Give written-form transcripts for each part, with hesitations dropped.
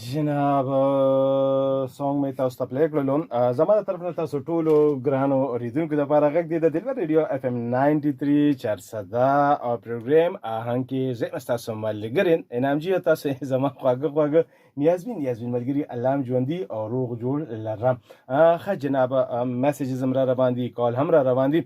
جناب سونګ مې تاسو ته پلی کړلو. زما د طرف نه تاسو ټولو ګرانو اوریدونکو دپاره غږ دی د دلبر ریډیو اف ام 93 چارسده او پروګرام آهنګ کې زه ستاسو ملګری انعام جي او تاسو زما خواږه خواږه نیازبین نیازبین ملګري. الله هم ژوندي او روغ جوړ لره. ښه جناب، میسجز هم را روان دي، کال هم را روان دي.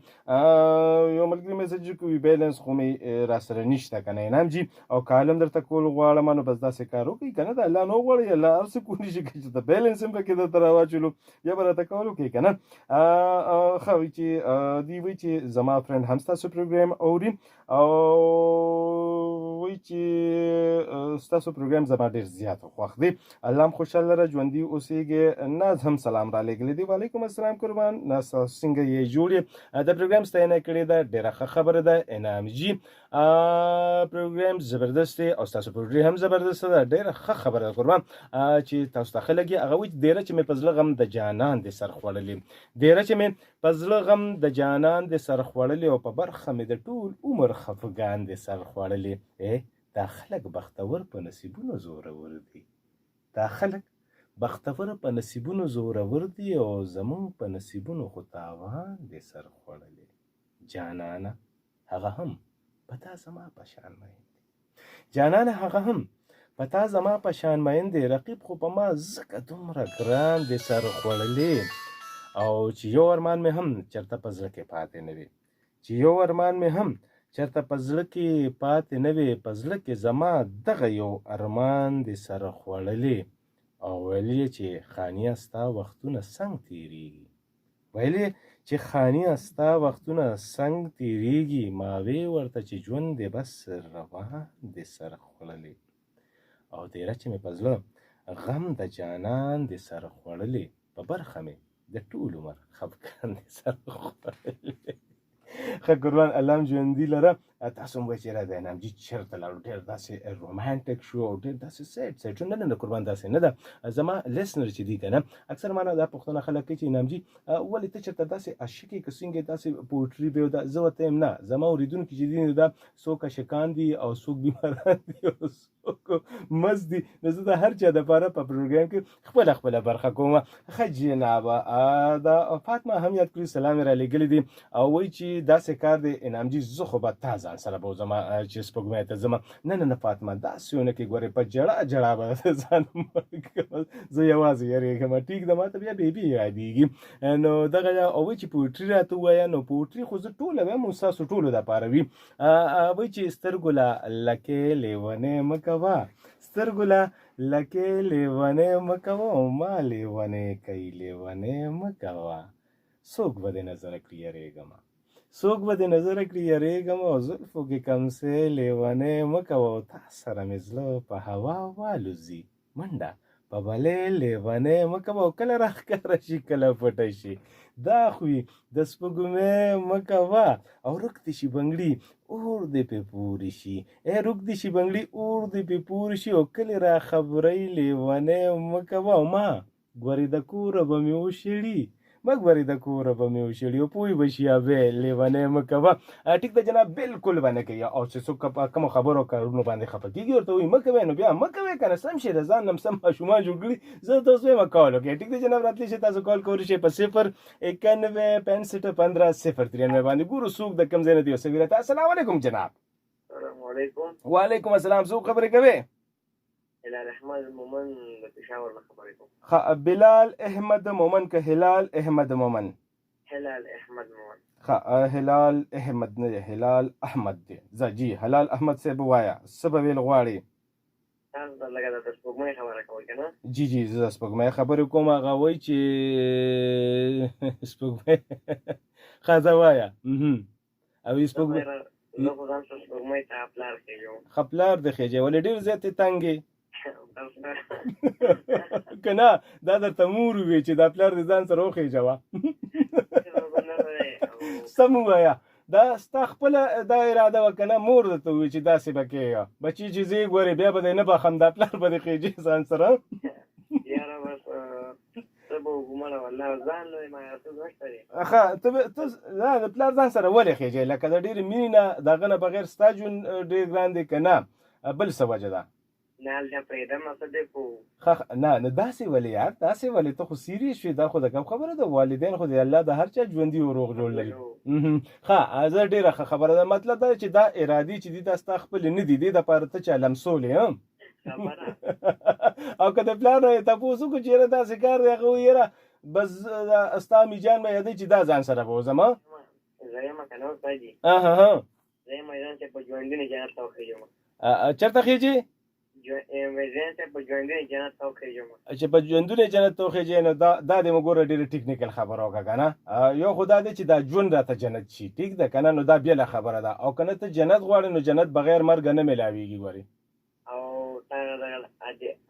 یو ملګري میسج کوي، بیلنس خو مې راسره نشته که نه انعام جي، او کال هم درته کول غواړم. نو بس داسې کار وکړئ که نه، د الله نو غواړئ، الله هر څه کولی شي. که چېرته بیلنس هم پکې درته راواچولو، بیا به راته کول وکړئ که نه. ښه، وایي چې دی وایي چې زما فرینډ هم ستاسو پروګرام اوري او وایي چې ستاسو پروګرام زما ډېر زیات خوښ دی. الله هم خوشحاله لره، ژوندي اوسېږئ. ناز هم سلام را لېږلی دی. وعلیکم السلام قربان ناز، څنګه یې، جوړ یې؟ د پروګرام ستاینه کړې ده، ډېره ښه خبره ده انعام جي. پروګرام زبردست دی او ستاسو پروګرام هم زبردست ده، ډېره ښه خبره ده قربان چې تاسو ته ښه لګي. هغه وایي دیره چې مې په زړه غم د جانان دې سر خوړلې، دیره چې مې په زړه غم د جانان دې سر خوړلې او په برخه مې د ټول عمر خفګان دې سر خوړلې. ای دا خلک بختور په نصیبونو زورور دي، دا خلک بختور په نصیبونو زورور دي او زمونږ په نصیبونو خو تاوان دې سر خوړلې. جانانه هغه هم په تا زما په شان مین دی، جانانه هغه هم په تا زما په شان مین دی، رقیب خو په ما ځکه دومره ګران دی سر خوړلې. او چې یو ارمان مې هم چرته په زړه کې پاتې نه وي، چې یو ارمان مې هم چرته په زړه کې پاتې نه وي، په زړه کې زما دغه یو ارمان دی سر خوړلې. او ویل یې چې خانیه ستا وختونه څنګه تیریږي، ویل یې چې خانیه ستا وختونه څنګه تیریږي، ما وی ورته چې ژوند دې بس روان دې سر خوړلې. او دیره چې مې په زړه غم د جانان دې سر خوړلې، په برخه مې د ټول عمر خفګان دې سر خوړلې. ښه قربان، الله هم ژوندي لره. تاسو هم وایئ چې یاره د انعام جي چېرته لاړو، ډېر داسې رومانټک شو او ډېر داسې سیډ سیډ شو. نه نه نه قربان، داسې نه ده. زما لیسنر چې دي که نه، اکثر ما نه دا پوښتنه خلک کوي چې انعام جي ولې ته چېرته داسې عاشق یې که څنګه داسې پوټري به دا؟ زه ورته یم نه، زما اورېدونکي چې دي دا څوک عاشقان دي او څوک بیماران دي او څوک مست دي، نو زه د هر چا دپاره په پروګرام کې خپله خپله برخه کوم. ښه جناب، دا فاطمه هم یاد کړي، سلام یې رالیږلی دی او وایي چې داسې کار دی انعام جي، زه خو به تا ځان سره بوځم چې سپوږمۍ ته ځم. نه نه نه فاطمه، داسې ونه کې، ګورې په ژړا ژړا به ځان زه یوازې یریږم. ټیک ده، ما ته بیا بیبي یادېږي. نو دغه او وایي چې پوټري راته ووایه. نو پوټري خو زه ټوله وایم، ستاسو ټولو دپاره وي. وایي چې سترګو له لکې لیونی مه کوه، سترګو له لکې لیونی مه کوه او ما لیونی کوي لیونی مه کوه. څوک به دې نظر کړي یریږم، څوک به دې نظر کړي یریږم، او زلفو کې کمسې لیونی مه کوه، او تا سره مې زړه په هوا والوځي منډه په بلې لیونی مه کوه، او کله راښکاره شي کله پټه شي دا خوی د سپوږمۍ مه کوه، او رک دې شي بنګړي اور دې پې پورې شي، ای رک دې شي بنګړي اور دې پې پورې شي، او کلي را خبرئ لیونی مه کوه، او ما ګورې د کوره به مې وشړي، ما ګورې د کوره به مې وشړي او پوه به شي ابې لیونی مه کوه. ټیک ده جناب، بالکل به نه کوي. او چې څوک په کومو خبرو کارونو باندې خفه کېږي ورته وایي مه کوې، نو بیا مه کوې که نه، سم شي د ځان نه سم ماشومان جوړ کړي. زه تاسو وایم کال وکړئ. ټیک ده جناب، راتلی شئ تاسو، کال کولی شئ په 091 65 15 093 باندې. ګورو څوک د کوم ځای نه دی. وسوي راته. السلام علیکم جناب. السلام علیکم. وعلیکم السلام، څوک خبرې کوي؟ هلال احمد مومن د پېښور نه خبرې کوم. ښه، بلال احمد مومن که هلال احمد مومن؟ هلال احمد مومن. ښه، هلال احمد نه دی، هلال احمد دی. ځه جی هلال احمد صاحب، ووایه څه به ویل غواړې؟ تاسو ته لږه د سپوږمۍ خبره کوئ که نه؟ جی جی، زه د سپوږمۍ خبرې کوم. هغه وایي چې سپوږمۍ ښه، ځه وایه. او یې سپوږمۍ زه خو ځان ته سپوږمۍ ته پلار خېژوم. ښه، پلار دې خېژوي، ولې ډېر زیات یې تنګ یې که نه دا درته مور ووي چې دا پلار دې ځان سره وخېژوه؟ سم ووایه، دا ستا خپله دا اراده وه که نه مور درته ووي چې داسې به کېږه بچی چې زه یې ګورې بیا به دې نه بخښم، دا پلار به دې خېژې ځان سره؟ یاره بس څه به وکړو مړه، والله ځان نه ما څه نشته دی. ښه، ته ته نه د پلار ځان سره ولې خېژې؟ لکه د ډېرې مینې نه د هغه نه بغیر ستا ژوند ډېر ګران دی که نه بل څه وجه ده؟ نه هلته پرېږدم څه دی خو. ښه نه نو داسې ولې یار، داسې ولې؟ ته خو سیریس شوې، دا خو د ګپ خبره ده. والدین خو دې الله د هر چا ژوندي او روغ جوړ لري. ښه، زه ډېره ښه خبره ده. مطلب دا چې دا ارادې چې دي دا ستا خپلې نه دي، دې دپاره ته چا لمسولې هم او که د پلار نه یې تپوس وکړو چې یاره داسې کار دی، هغه وایي یاره بس ستا امیجان به یادوي چې دا ځان سره بوځم. زه یم که نه استاد جي؟ زه یم ځان چې په ژوندوني جنت ته وخېژم. چېرته خېژې؟ ځان چې په ژوندوني جنت ته وخېژم. چې په ژوندوني جنت ته وخېژې، نو دا دې وګوره ډېره ټیکنیکل خبره وکړه که نه. یو خو دا دی چې دا ژوند راته جنت شي، ټیک ده که نه، نو دا بېله خبره ده. او که نه ته جنت غواړې نو جنت بغیر مرګه نه میلاویږي ګورې. او تا دغه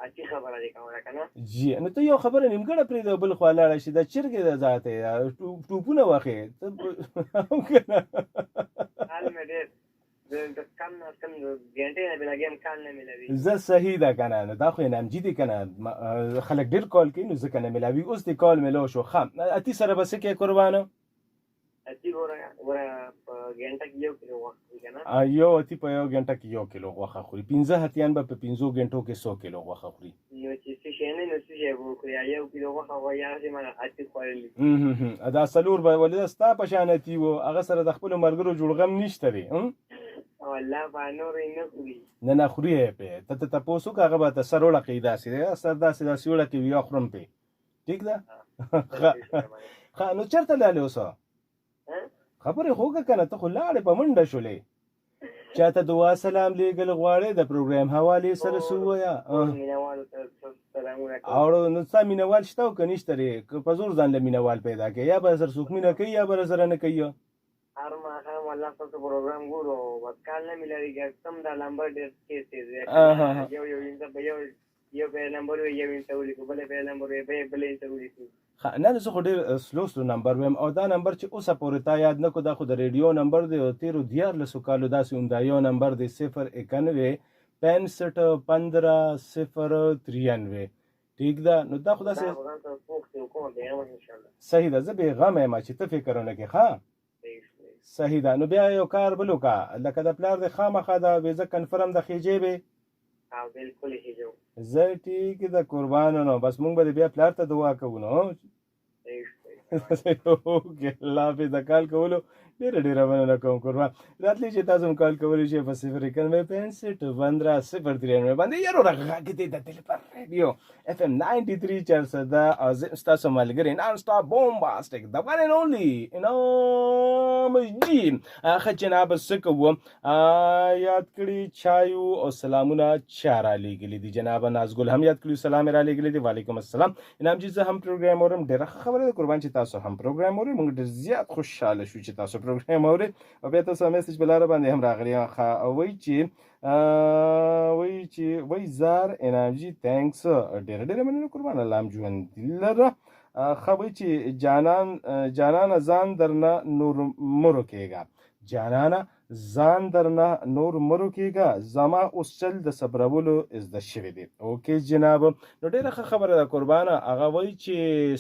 اتی خبره دې کوله که نه؟ جي، نو ته یو خبره نیمګړه پرېږده بل خوا لاړه شي، دا چرګې د ذاته ټوپونه وخې ته که نه؟ حال مې ډېر د کم نه کم ګنټې نه به لګیم کال نه ملاوي. زه صحیح ده که نه؟ نو دا خو انعامجي دی که نه، خلک ډېر کال کوي نو ځکه نه ملاوي. اوس دې کال ملاو شو. ښه، اتي سره به څه کوې قربانه؟ اتي ګوره ګوره په ګنټه کې 1 کیلو غوښه خوري که نه؟ یو اتي په یو ګنټه کې 1 کیلو غوښه خوري. 5 هتیان به په 5 ګنټو کې څو کیلو غوښه خوري؟ نو چې څه شی نه، نو څه شی به وخوري؟ 1 کیلو غوښه خو یا هسې مګر اتي خوړلي. دا څلور به ولې دا ستا په شان اتي و، هغه سره د خپلو ملګرو جوړ غم نشته دی. والله په نورو یې نه خوري. نه نه خوري یې پې، ته ته تپوس وکړه، هغه به ته سر وړقوي داسې دی، سر داسې داسې وړقوي یا خورم پې. ټیک ده؟ ښه، نو چېرته لاړې اوس؟ خبرې خو وکړه که نه، ته خو لاړې په منډه شولې. چاته دعا سلام لېږل غواړې د پروګرام حوالې سره څه ووایه؟ او نو ستا مینهوال شته او که نشته دی؟ که په زور ځان له مینهوال پیدا کوې، یا به سره څوک مینه کوي یا به سره نه کوي. هر ماښام والله ستاسو پروګرام ګورو، بس کال نه ملاویږي. سم دا لمبر ډېر تېز تېز دی، یو یو انسان په یو یو په نمبر وي، یو انسان ولیکو، بل په نمبر وي، بل انسان ولیکو. ښه، نه زه خو ډېر سلو سلو نمبر وایم، او دا نمبر چې اوسه پورې تا یاد نه کړو دا خو د ریډیو نمبر دی، او تېرو 13 کالو داسې همدا یو نمبر دی، 0 91 65 15 0 93. ټیک ده؟ نو دا خو داسې صحیح ده. زه بېغمه یم چې ته فکر ونه کړې. ښه صحیح ده. نو بیا یو کار بل وکړه، لکه د پلار دې خامخا دا ویزه کنفرم د خېجې به. بالکل خېجو. زه ټیک ده قربان. نو بس مونږ به بیا پلار ته دعا کوو. نو اوکې، الله حافظ. د کال کولو ډېره ډېره مننه کوم قربان. راتلی چې تاسو هم کال کولی شئ په 0 91 65 15 0 93 باندې. یاره غږ دې د دلبر ریډیو اف ام 93 چارسده، او زه ستاسو ملګری نان سټاپ بومباسټیک د ون اینډ اونلي انعام جي. ښه جناب، څه کوو؟ یاد کړي چایو او سلامونه چا رالیږلي دي؟ جناب نازګل هم یاد کړي، سلام یې رالیږلی دی. وعلیکم السلام انعام جي، زه هم پروګرام اورم. ډېره ښه خبره ده قربان چې تاسو هم پروګرام اورئ، موږ ډېر زیات خوشحاله شو چې تاسو پروګرام اورئ. او بیا تاسو میسج په لاره باندې هم راغلی. ښه، وایي چې وایي زار انعام جي thanks، ډېره ډېره مننه قربان، الله هم ژوندي لره. ښه، وایي چې جانانه ځان درنه نور مرو کېږه، جانانه ځان درنه نور مرو کېږه، زما اوس چل د صبرولو زده شوی دی. اوکې جناب، نو ډېره ښه خبره ده قربانه. هغه وایي چې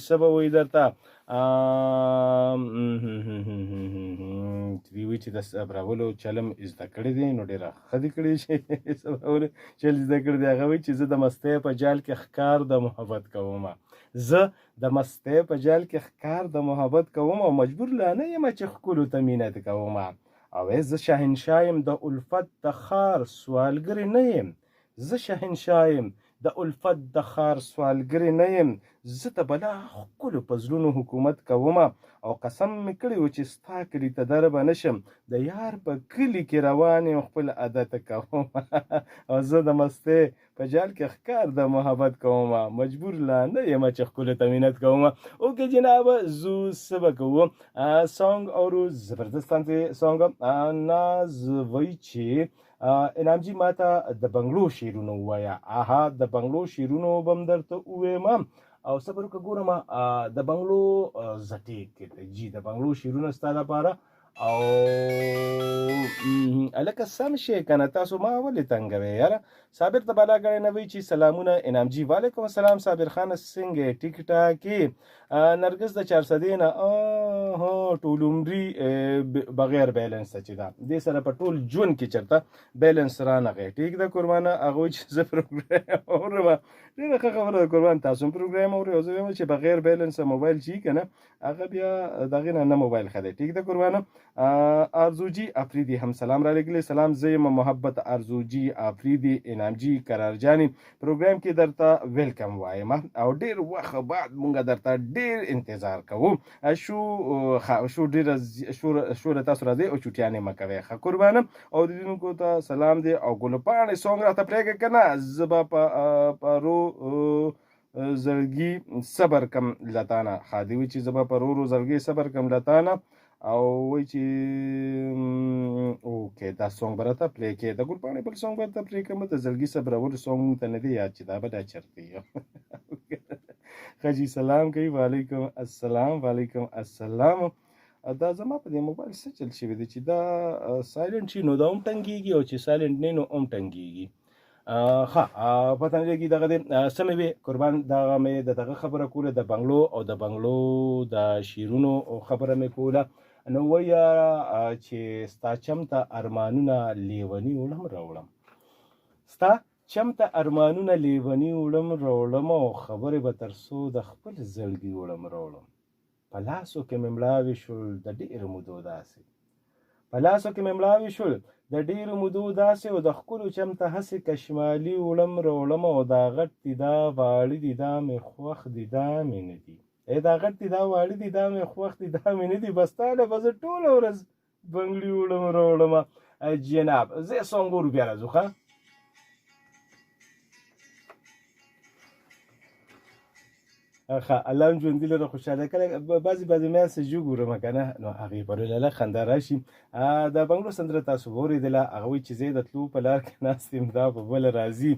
څه به وایي درته، دوی وایي چې د صبرولو چلم زده کړی دی، نو ډېره ښه دې کړې چې صبرولو چل زده کړی دی. هغه وایي چې زه د مستۍ په جال کې ښکار د محبت کوم، زه د مستۍ په جال کې ښکار د محبت کوم، او مجبور لا نه یم چې ښکلو ته مینه کوم. او زه شاهنشاه یم د الفت د ښار سوالګری نه یم، زه شاهنشاه یم د الفت د ښار سوالګری نه یم، زه د بلا ښکلو په زړونو حکومت کوم، او قسم مې کړی و چې ستا کلي ته در به نه شم، د یار په کلي کې روان یم خپل عادت کوم، او زه د مستۍ په جال کې ښکار د محبت کوم، مجبور لا نه یم چې ښکلو ته مینت کوم. اوکې جناب، زو څه به کوو؟ سانګ اورو، زبردست سانګ. ناز وایي چې انعام جي ماته د بنګلو شعرونه ووایه. اها، د بنګلو شعرونو به هم درته ووایم. او صبر وکړه ګورم د بنګلو زټې کې دی جي، د بنګلو شعرونه ستا دپاره. او هلکه سم شې کنه، تاسو ما ولې تنګوي یاره. صابر د بالا ګړی نه وی چې سلامونه انعام جی. وعلیکم السلام صابر خان، څنګه ټیک ټاک؟ نرګس د چارسدې نه، ټول عمري بغیر بیلنس چې دا دې سره په ټول ژوند کې چرته بیلنس را نه غی. ټیک ده قربانه. هغه چې زه پروګرام اورم، ډېره ښه خبره ده قربان، تاسو هم پروګرام اورئ او زه وایم چې بغیر بیلنس موبایل چی که نه هغه بیا د هغې نه نه موبایل ښه دی. ټیک ده قربانه. ارزو جی افریدي هم سلام را لېږلی. سلام، زه یم محبت ارزو جی افریدي. انعام جی قرار جاني پروګرام کې درته ویلکم وایم او ډېر وخت بعد مونږ درته ډېر انتظار کوو. شو شو ډېر شو له تاسو راځئ او چوټیانې مه کوئ. ښه قربانه، اورېدونکو ته سلام دی او ګلپاڼې سونګ راته پرېږه که نه زه به په رو زړګي صبر کم لتانه. ښادي وي چې زه به په رو رو زړګي صبر کم لتانه او وایي چې اوکې دا سونګ به راته پلې کې، د ګلپاڼې بل سونګ به راته پلې کړم. د زړګي صبرولو سونګ ته نه دی یاد چې دا به دا چېرته وي. ښه جي، سلام کوي. وعلیکم السلام. وعلیکم السلام. دا زما په دې موبایل څه چل شوی دی چې دا سایلنټ شي نو دا هم ټنګېږي او چې سایلنټ نه نو هم ټنګېږي. ښه پته نه لګي دغه دی څه مې وې قربان. دغه مې د دغه خبره کوله، د بنګلو او د بنګلو د شعرونو خبره مې کوله. نو وایه چې ستا چم ته ارمانونه لیوني وړم راوړم، ستا چم ته ارمانونه لیوني وړم راوړم او خبرې به تر څو د خپل زړګي وړم راوړم. په لاسو کې مې مړاوي شول د ډېرو مودو داسې، په لاسو کې مې مړاوي شول د ډېرو مودو داسې او د ښکلو چم ته هسې کشمالي وړم راوړم او دا غټ دي دا واړه دي دا مې خوښ دي دا مې نه دي، ای دا غټ دي دا واړه دي دا مې خوښ دي دا مې نه دي، بس تا له به زه ټوله ورځ بنګړي وړم راوړم. جناب زه سونګ ګورو بیا راځو. ښه ښه، الله هم ژوندي لره خوشحاله. کله بعضې بعضې مې هسې وګورم که نه نو هغې پر لاله خندا راشي. د بنګلو سندره تاسو واورېدله. هغه وایي چې زه د تلو په لار کې ناست یم دا په بله راځي،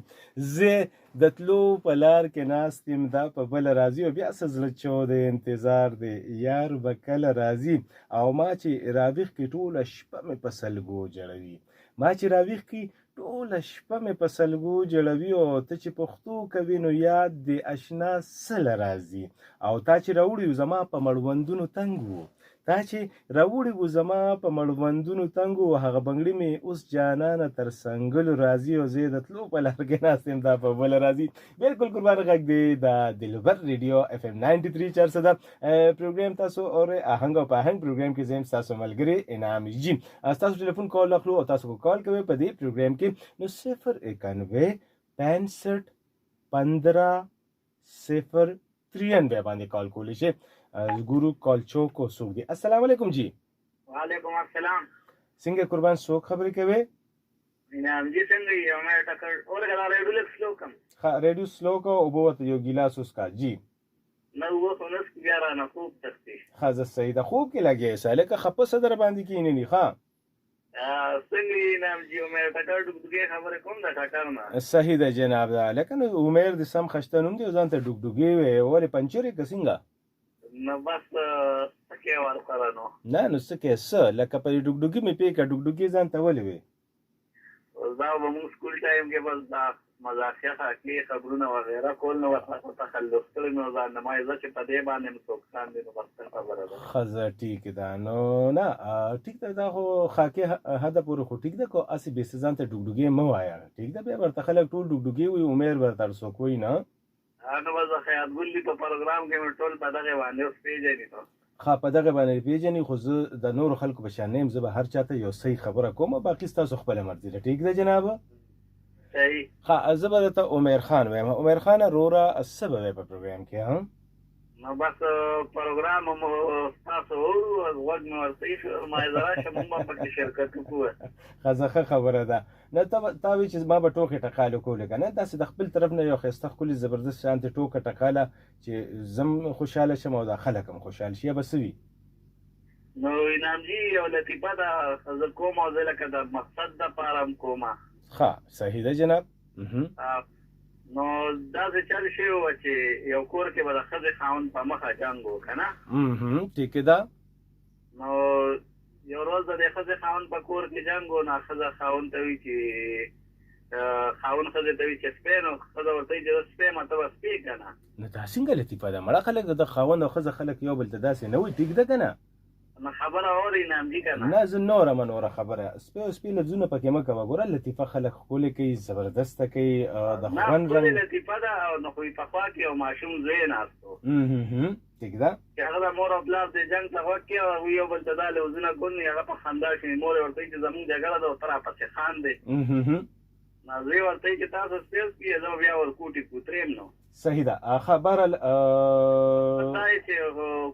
زه د تلو په لار کې ناست یم دا په بله راځي او بیا څه زړه چو دی انتظار دی یار به کله راځي او ما چې راویښ کړي ټوله شپه مې په سلګو ژړوي، ما چې راویښ کړي ټوله شپه مې په سلګو جړوي او ته چې پښتو کوي نو یاد دې اشنا سله راځي او تا چې راوړي وو زما په مړوندونو تنګ وو، تا چې راوړي وو زما په مړوندونو تنګ وو، هغه بنګړي مې اوس جانانه تر څنګلو راځي او زه د تلو په لار کې ناست یم دا په بله راځي. بالکل قربان، غږ دی د دلبر ریډیو اف ام 93 چارسده پروګرام تاسو اورئ، اهنګ او په اهنګ پروګرام کې زه یم ستاسو ملګری انعام جي. ستاسو ټلیفون کال اخلو او تاسو کو کال کوئ په دې پروګرام کې نو 091 65 15 0 93 باندې کال کولی شئ. ګورو کال چوک او څوک دی. السلام علیکم جی. وعلیکم السلام. څنګه قربان، څوک خبرې کوي؟ انعام جی څنګه یې؟ عمر ټکر اورګه، دا ریډیو لږ سلو کم. ښه ریډیو سلو کو او ورته یو ګیلاس وڅکا جی. نه وو خو نس بیا رانه خوب تښتي. ښه زه صحیح ده، خوب کې لګیا یې لکه خپه څه در باندې کښېني. ښه څنګه یې انعام جی؟ عمر ټکر ډوګډوګې خبرې کوم د ټکر نه. صحیح ده جناب، ده لکه نو عمر دې سم خشته نوم دی او ځان ته ډوګډوګې وې، ولې پنچرې که څنګه؟ نو بس څه کې ورسره نو. نه نو څه کې څه لکه په ډوګډوګي مې پېکه ډوګډوګې ځان ته ولې وې؟ دا به موږ سکول ټایم کې بس دا مزاحیه خاکې خبرونه وغیره کول نو ورته خو تخلص کړی نو ځان نه ما زه چې په دې باندې هم څوک خاندي نو بس څه خبره ده. ښه زه ټیک ده نو نه ټیک ده، دا خو خاکې حده پورې خو ټیک ده، که هسې بې څه ځان ته ډوګډوګې مه وایه. ټیک ده، بیا ورته خلک ټول ډوګډوګې وایي، عمر ورته هر څوک وایي نه. نو بس د خیاط ګل په پروګرام کې مې ټول په دغې باندې اوس پېژني نو. ښه په دغه باندې پېژني، خو زه د نورو خلکو په شان نه یم، زه به هر چا ته یو صحیح خبره کوم، باقي ستاسو خپله مرضي ده. ټیک ده جناب؟ صحیح. ښه زه به درته عمر خان وایم. عمر خان روره څه به وایې په پروګرام کې؟ ها نو بس پروګرام مو ستاسو اورو، غوږ مې ورته ایښی، ما یې راشه مونږ به پکې شرکت وکړو. ښه زه ښه خبره ده. نه تا وی چې ما به ټوکې ټکالې کولې که نه، داسې د خپل طرف نه یو ښایسته ښکلې زبردست شانتې ټوکه ټکاله چې زه هم خوشحاله شم او دا خلک هم خوشحاله شي، یا به څه وي؟ نو انعام جي یو لطیفه ده زه کوم او زه لکه د مقصد دپاره هم کوم. ښه صحیح ده جناب. نو داسې چل شوی وه چې یو کور کې به د ښځې خاوند په مخه جنګ و که نه؟ ټیک ده. نو یو ورځ د دې ښځې خاوند په کور کې جنګ و، نو ښځه خاوند ته وایي چې خاوند ښځې ته وایي چې سپی، نو ښځه ورته وایي چې زه سپی یم، ته به سپی که نه. نو دا څنګه لطیفه ده مړه؟ خلک د خاوند او ښځه خلک یو بل ته داسې نه وایي، ټیک ده که نه؟ نو خبره اورئ نامجي که نه؟ نه زه نه اورم نوره خبره، سپی او سپی لفظونه پکې مه کوه. ګوره لطیفه خلک ښکلې کوي، زبردسته کوي، د نه خوند ښکلې رنګ. لطیفه ده. او نو خو یې په خوا کې یو ماشوم زوی ناست و، ټیک ده، چې هغه د مور او پلار د جنګ ته غوږ کې او هغوی یو بل ته دا لوزونه کول، نو هغه په خندا شو. مور یې ورته وایي چې زمونږ جګړه ده او ته راپسې خاندې. نو زوی ورته وایي چې تاسو سپی سپی یې، زه به بیا ورکوټي کوتریم. نو صحیح ده. ښه بهرحال تای چې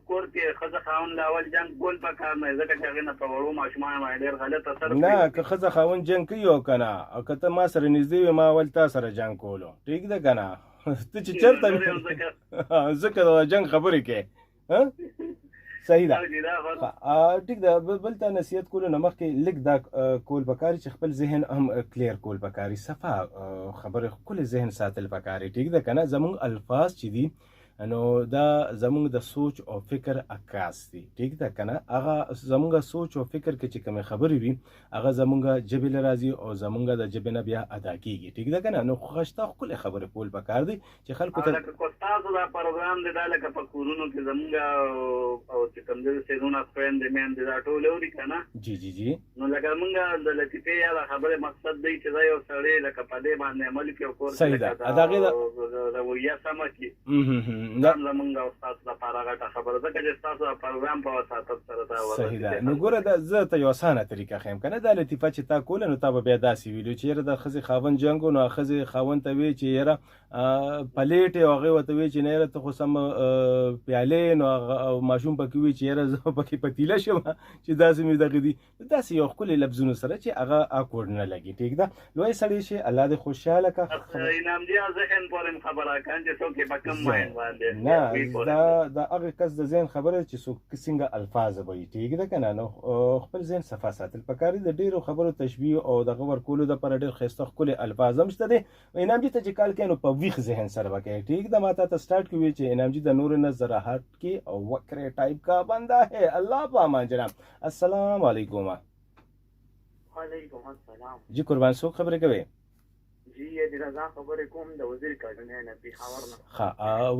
کور کې ښځه خاوند له اول جنګ کول پکار نه، ځکه چې هغې نه په وړو ماشومانو باندې ډېر غلط اثر نه پرېوځي. که ښځه خاوند جنګ کوي او که نه، او که ته ما سره نږدې وې ما اول تا سره جنګ کولو، ټیک ده که نه؟ ته چې چېرته ځکه د جنګ خبرې کوې. صحیح ده، ټیک ده. بل ته نصیحت کولو نه مخکې لږ دا کول پکاري چې خپل ذهن هم کلیر کول پکاري، صفا خبرې ښکلې ذهن ساتل پکاري، ټیک ده که نه؟ زمونږ الفاظ چې دي نو دا زمونږ د سوچ او فکر عکاس دي، ټیک ده که نه؟ هغه زمونږ سوچ او فکر کې چې کومې خبرې وي هغه زمونږ ژبې له راځي او زمونږ د ژبې نه بیا ادا کیږي، ټیک ده که نه؟ نو ښایسته ښکلې خبرې کول پکار دي چې خلکو ته. لکه که ستاسو دا پروګرام دی، دا لکه په کورونو کې زمونږ او چې کوم دی سیدونه خویندې میندې دا ټول اوري که نه؟ جی جی جی. نو لکه مونږ د لطیفې یا د خبرې مقصد دی چې دا یو سړی لکه په دې باندې عمل کړي او کور کې صحیح ده، لکه د هغې رویه سمه کړي، دا هم زمونږ او ستاسو لپاره غټه خبره، ځکه چې ستاسو د پروګرام په وساطت سره دا صحیح ده. نو ګوره دا زه ته یو اسانه طریقه ښیم که نه، دا لطیفه چې تا کوله نو تا به بیا داسې ویلو چې یاره د ښځې خاوند جنګ و، نو ښځې خاوند ته وی چې یاره پلیټ یې، او هغې ورته وی چې نه یاره ته خو سم پیالې، نو هغه ماشوم پکې وی چې یاره زه پکې پتیله شم چې داسې مې دغه دي، داسې یو ښکلي لفظونو سره چې هغه اکورډ نه لګي، ټیک ده؟ لوی سړی شي، الله دې خوشحاله کړه. انعام جي ذهن پورې هم خبره کړم چې څوک یې په کوم ماین باندې نه، دا د هغه کس د ذهن خبره چې څوک څنګه الفاظ وایي، ټیک ده که نه؟ نو خپل ذهن صفا ساتل پکار دي. د ډېرو خبرو تشبیه او دغه ورکولو دپاره ډېر ښایسته ښکلي الفاظ هم شته دي. انعام جي ته چې کال کوې نو په ویښ ذهن سره به کوې، ټیک ده؟ ما تا ته سټارټ کې وی چې انعام جي د نورو نه ذره هټ کې او وکرې ټایپ کا بنده ہے. الله په امان جناب. السلام علیکم. وعلیکم السلام. جی قربان، څوک خبرې کوي؟ جی د رضا خبرې کوم د وزیر کالونۍ نه، پېښور نه. ښه،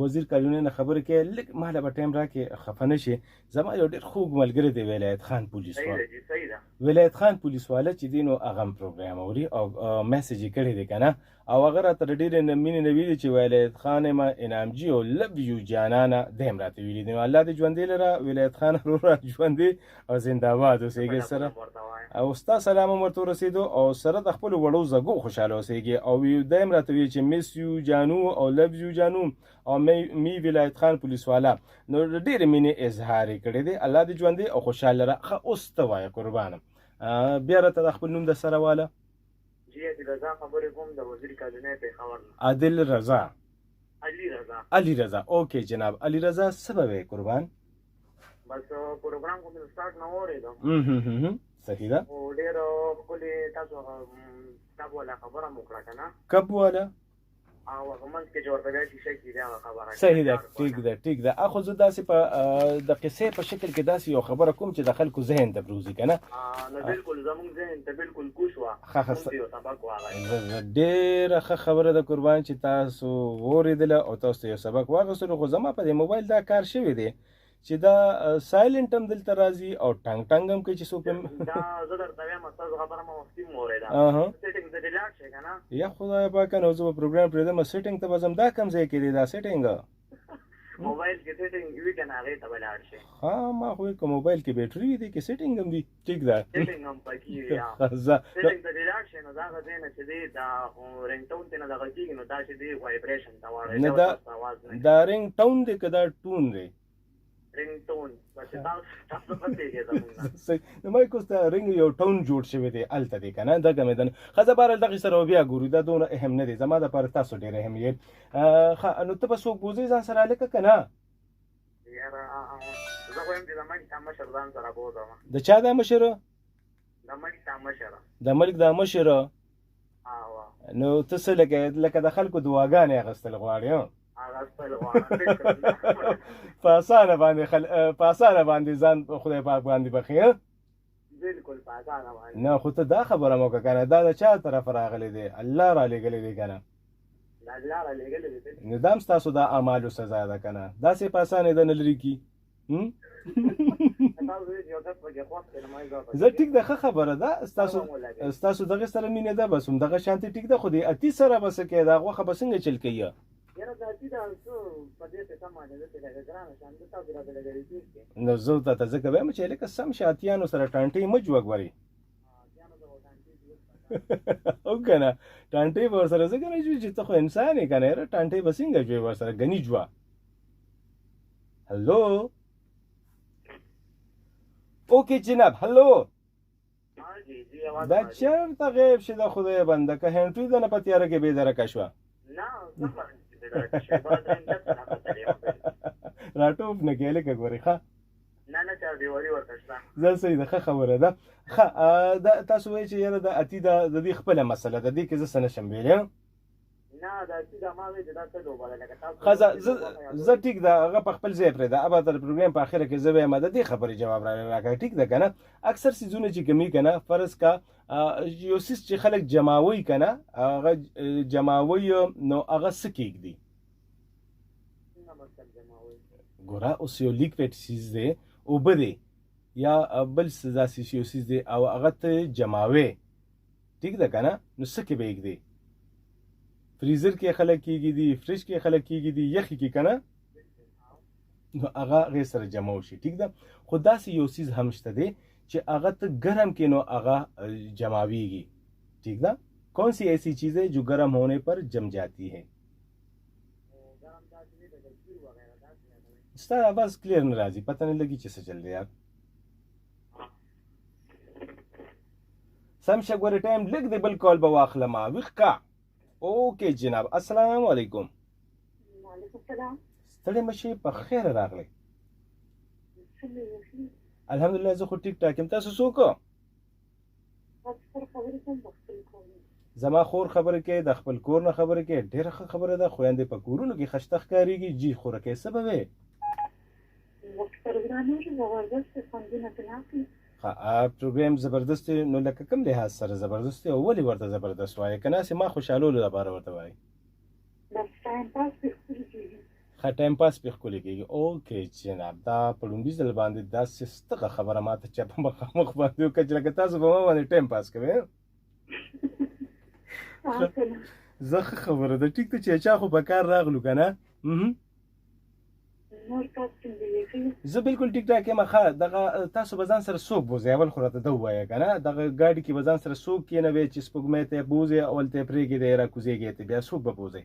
وزیر کالونۍ نه خبرې کوې، لږ ما له به ټایم راکړې، خفه نه شې. زما یو ډېر خوږ ملګری دی ولایت خان پولیس صحیح ده جی، صحیح ده. ولایت خان پولیس والا چې دی نو هغه هم پروګرام اوري او میسج یې کړی دی که نه، او هغه راته د ډېرې مینې نه ویلي چې ولایت خان یم انعام جي او لو یو جانانه، دی هم راته ویلي دی. نو الله دې ژوندی لره ولایت خان وروره، ژوندی او زنده‌باد اوسېږي سره. او ستا سلام هم ورته ورسېدو او سره د خپلو وړو زګو خوشحاله اوسېږي. او دی هم راته ویلي چې مس یو جانو او لو یو جانو او می ولایت خان پولیس والا، نو د ډېرې مینې اظهار یې کړی دی. الله دې ژوندی او خوشحاله لره. ښه اوس ته وایه قربانم، بیا راته د خپل نوم د سره واله. جی عادل رضا خبرې کوم د وزیر کالونۍ پېښور نه. عادل رضا. علي رضا. علي رضا، اوکې جناب علي رضا، څه به وې قربان؟ بس پروګرام خو مې سټارټ نه واورېدم. صحیح ده. خو ډېر ښکلې تاسو هغه کب والا خبره مو وکړه که نه؟ کب والا؟ او هغه منځ کې چې ورته بیا شیشه کېږي هغه خبره. صحیح ده، ټیک ده، ټیک ده. خو زه داسې په د قصې په شکل کې داسې یو خبره کوم چې د خلکو ذهن ته پروزي که نه؟ نو بالکل زموږ ذهن ته بالکل کوش وه. ښه، ښه، موږ یو سبق واغوست. ډېره ښه خبره ده قربان چې تاسو واورېدله او تاسو ته یو سبق واغوستلو. خو زما په دې موبایل دا کار شوی دی چې دا سایلنټ هم دلته راځي او ټنګ ټنګ هم کوي چې څوک هم دا زه درته وایم ستاسو خبره ما وختي هم واورېده. سیټینګ ته دې لاړ شې که نه؟ یا خدای پاکه، نو زه به پروګرام پرېږدم، سیټینګ ته به ځم. دا کوم ځای کې دی دا سیټینګ؟ موبایل کې سیټینګ وي که نه هغې ته به لاړ شې. ها، ما خو یې که موبایل کې بیټري وي، دې کې سیټینګ هم وي. ټیک ده، سیټینګ هم پکې وي. ځه. سیټینګ ته دې لاړ شې نو دا هغه ځای نه چې دی دا رینګ ټون ته نه دغه کېږي، نو دا چې دی وایبریشن ته واړوي، نه، دا ورته اواز نه دا رینګ ټون دی که دا ټون دی؟ رینګ ټون. بس تاسو پوهېږئ زموږ نه. صحیح. نو ما یې کوس دا رینګ یو ټون جوړ شوی دی هلته دی که نه؟ دغه مې ده. ښه، زه بهرحال دغې سره به بیا ګورو، دا دومره اهم نه دی، زما دپاره تاسو ډېر اهم یې. ښه، نو ته به څوک بوځې ځان سره هلکه که نه؟ یاره، زه خو یم چې د ملک دا مشر ځان سره بوځم. د چا دا مشر؟ د ملک دا مشر. د ملک دا مشر؟ نو ته څه لکه د خلکو دعاګانې اخیستل غواړې، ها؟ په اسانه باندې په اسانه باندې ځان خدای پاک باندې بخښي، ها؟ بالکل په اسانه باندې. نه خو ته دا خبره مو که کنه، دا د چا طرفه راغلی دی؟ الله را لېږلی دی که نه؟ د الله را لېږلی دی. نو دا هم ستاسو د اعمالو سزا ده که نه؟ داسې په اسانه ده نه لرې کي. زه ټیک ده، ښه خبره ده، ستاسو دغه سره مینه ده، بس همدغه شانتې ټیک ده، خو دې اتي سره به څه کوې؟ دا غوښه به څنګه چل کوي؟ نو زه تاته ځکه وایم چې لکه سم شه، اتیانو سره ټانټې مه جوړ ګورې او که نه ټانټې به ورسره ځکه نه جوړ چې ته خو انسان یې که نه، یاره ټانټې به څنګه جوړ ورسره ګني جوه. هلو اوکې جناب، هلو. دا چېرته غیب شي د خدای بنده، که هنټوي ده نه په تیاره کې بې درکه شوه؟ راټوپ نه کې لکه ګورې. ښه نه نه، چار دیوالي ورته شته. زه صحیح ده، ښه خبره ده. ښه دا تاسو وایئ چې یاره د اتي دا د دې خپله مسله ده، دې کې زه څه نه شم ویلی. نه دا چې دا ما وی دا څه لوبه ده لکه تاسو. ښه زه ټیک ده، هغه په خپل ځای پرېږده، ابا تر پروګرام په اخره کې زه وایم د دې خبرې جواب را راکړه. ټیک ده که نه؟ اکثر څیزونه چې کمي که نه، فرض کا یو څیز چې خلک جماوي که نه، هغه جماوي نو هغه څه کېږدي؟ ګوره اوس یو لیکویډ څیز دی، اوبه دی یا بل څه داسې یو څیز دی او هغه ته جماوې، ټیک ده که نه؟ نو څه کې به یې ږدې؟ فریزر کې خلک کېږي دي، فریج کې خلک کېږي دي، یخې کې که نه، نو هغه هغې سره جمع شي. ټیک ده، خو داسې یو څیز هم شته دی چې هغه ته ګرم کې نو هغه جماویږي. ٹھیک ده، کون سی ایسی چیز ہے جو گرم ہونے پر جم جاتی ہے؟ ستا آواز کلیر نه راځي، پته نه لګي چې څه چل دی یار. سم شه ګورې، ټایم لږ دی، بل کال به واخلم. ویښ کا. اوکې جناب، السلام علیکم. وعلیکم السلام. ستړې مه شئ، په خیره راغلئ. الحمدلله زه خو ټیک ټاک یم. تاسو څوک؟ زما خور خبرې کوي، د خپل کور نه خبرې کوي، ډېره ښه خبره ده. خویندې په کورونو کې خشته ښکارېږي. جي خورکۍ څه به وې؟ ښه پروګرام زبردست دی، نو لکه کوم لحاظ سره زبردست دی او ولې ورته زبردست وایې؟ که نه هسې ما خوشحالولو لپاره ورته وایې؟ ښه ټایم پاس پې ښکلی کېږي. اوکې جناب، دا په لومړي ځل باندې داسې ستغه خبره ماته چا په مخامخ باندې وکړه چې لکه تاسو په ما باندې ټایم پاس کوئ. زه ښه خبره ده، ټیک ده چې چا خو په کار راغلو که نه. زه بالکل ټیک ټاک یم. ښه دغه تاسو به ځان سره څوک بوځئ؟ اول خو راته دا ووایه که نه، دغه ګاډي کې به ځان سره څوک کېنوئ چې سپوږمۍ ته یې بوځئ او هلته یې پرېږدئ راکوزېږئ ته، بیا څوک به بوځئ؟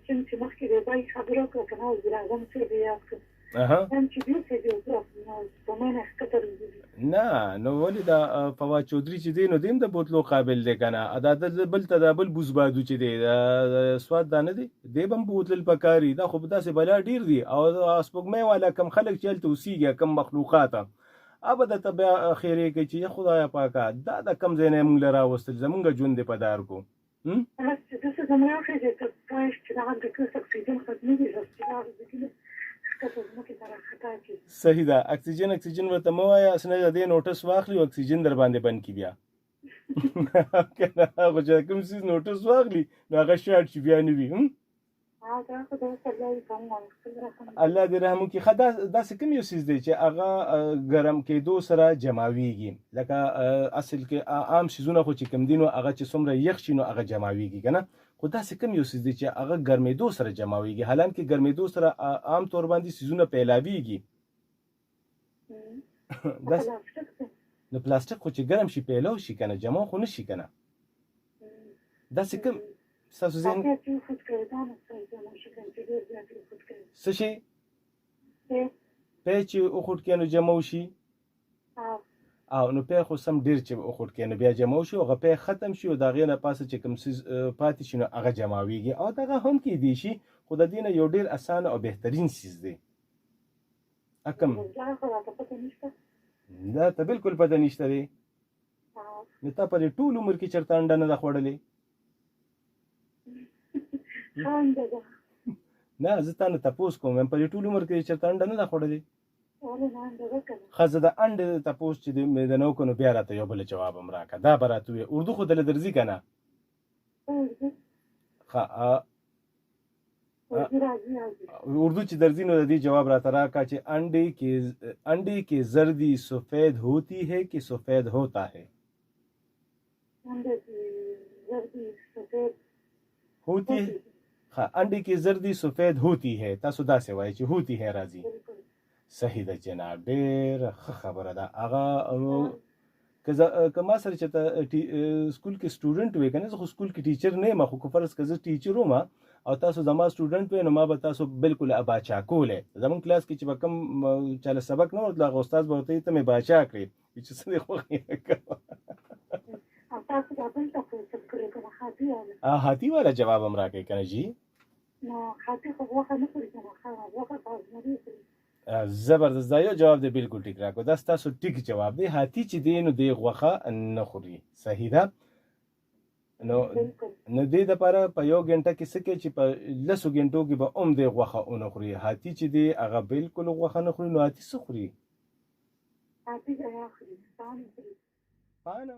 څنګه چې مخکې د بای خبره وکړه که نه، وزیراعظم صاحب یې یاد کړ. نن چې بیا څه دی سپوږمۍ نه ښکته راوځي. نه نو ولې دا فواد چودري چې دی نو دی هم د بوتلو قابل دی که نه؟ دا بل ته دا بل بوز بادو چې دی سواد دا نه دی، دی به هم بوتلل پکاري. دا خو داسې بلا ډېر دي. او سپوږمۍ والا کم خلک چې هلته اوسېږي، کم مخلوقات هغه به درته بیا خیرې کوي چې خدایه پاکه دا د کم ځای نه یې موږ له راوستل، زموږ ژوند دې په دار کو. بس چې داسې زموږ وخېژي ته پوه شې چې دغه د کس اکسیجن ختمېږي، بس چې دا ځکه ښکته ځمکې ته راخطا کړي. صحیح ده، اکسیجن اکسیجن ورته مه وایه، هسې نه د دې نوټس واخلي او اکسیجن در باندې بند کړي بیا. که نه خو چې کوم څیز نوټس واخلي نو هغه شارټ شي بیا نه وي. الله دې رحم وکړي. ښه داسې کوم یو څیز دی چې هغه ګرم کېدو سره جماویږي؟ لکه اصل کې عام څیزونه خو چې کوم دي نو هغه چې څومره یخ شي نو هغه جماویږي که نه، خو داسې کوم یو څیز دی چې هغه ګرمېدو سره جماویږي؟ حالانکه ګرمېدو سره عام طور باندې څیزونه پیلاویږي. نو پلاستیک خو چې ګرم شي پیلاو شي که نه، جمع خو نه شي که نه. داسې کوم ستاسو ذهن څه شي پی چې وخوټ کې نو جمع شي؟ او نو پی خو سم ډېر چې وخوټ کې نو بیا جمع شي، هغه پی ختم شي او د هغې نه پاسه چې کوم څیز پاتې شي نو هغه جمعویږي. او دغه هم کېدی شي، خو د دې نه یو ډېر اسانه او بهترین څیز دی. اکم دا ته بالکل پته نشته دی. نو تا په دې ټول عمر کې چېرته انډه نه ده خوړلې؟ نه زه تا نه تپوس کوم، په دې ټول عمر کې چېرته انډه نه ده خوړلې؟ ښه زه د انډې تپوس چې مې د نه وکړو نو بیا راته یو بل جواب هم راکړه دا به راته ووایې اردو خو دله درځي که نه؟ ښه اردو چې درځي نو د دې جواب راته راکړه چې انډې کې انډې کې زردی سفید ہوتی ہے کہ سفید ہوتا ہے؟ انډې کې زردی سفید ہوتی ښه انډې کې زردی سفید ہوتی ہے تاسو داسې وایئ چې ہوتی ہے راځي صحیح ده جناب ډېره ښه خبره ده هغه که زه که ما سره چېرته سکول کې سټوډنټ وي که نه زه خو سکول کې ټیچر نه یم خو که فرض که زه ټیچر وم او تاسو زما سټوډنټ وئ نو ما به تاسو بالکل باچا کولی زمونږ کلاس کې چې به کوم چاله سبق نه ورتلو هغه استاد به ورته ته مې باچا کړې چې څه دې خوښ یې کوه. او تاسو دا بل تپوس هم کړی که نه هاتي والا. هاتي والا جواب هم راکړئ که نه جي. نو هاتي خو غوښه نه خوري که نه غوښه خو زمري خوري. زبردست دا یو جواب دی بالکل ټیک راکړو دا ستاسو ټیک جواب دی هاتي چې دی نو دی غوښه نه خوري صحیح ده نو نو دې دپاره په یو ګنټه کې څه کوي چې په لسو ګنټو کې به هم دی غوښه ونه خوري هاتي چې دی هغه بالکل غوښه نه خوري نو هاتي څه خوري؟ هاتي ګیا خوري پاڼې خوري. پاڼه؟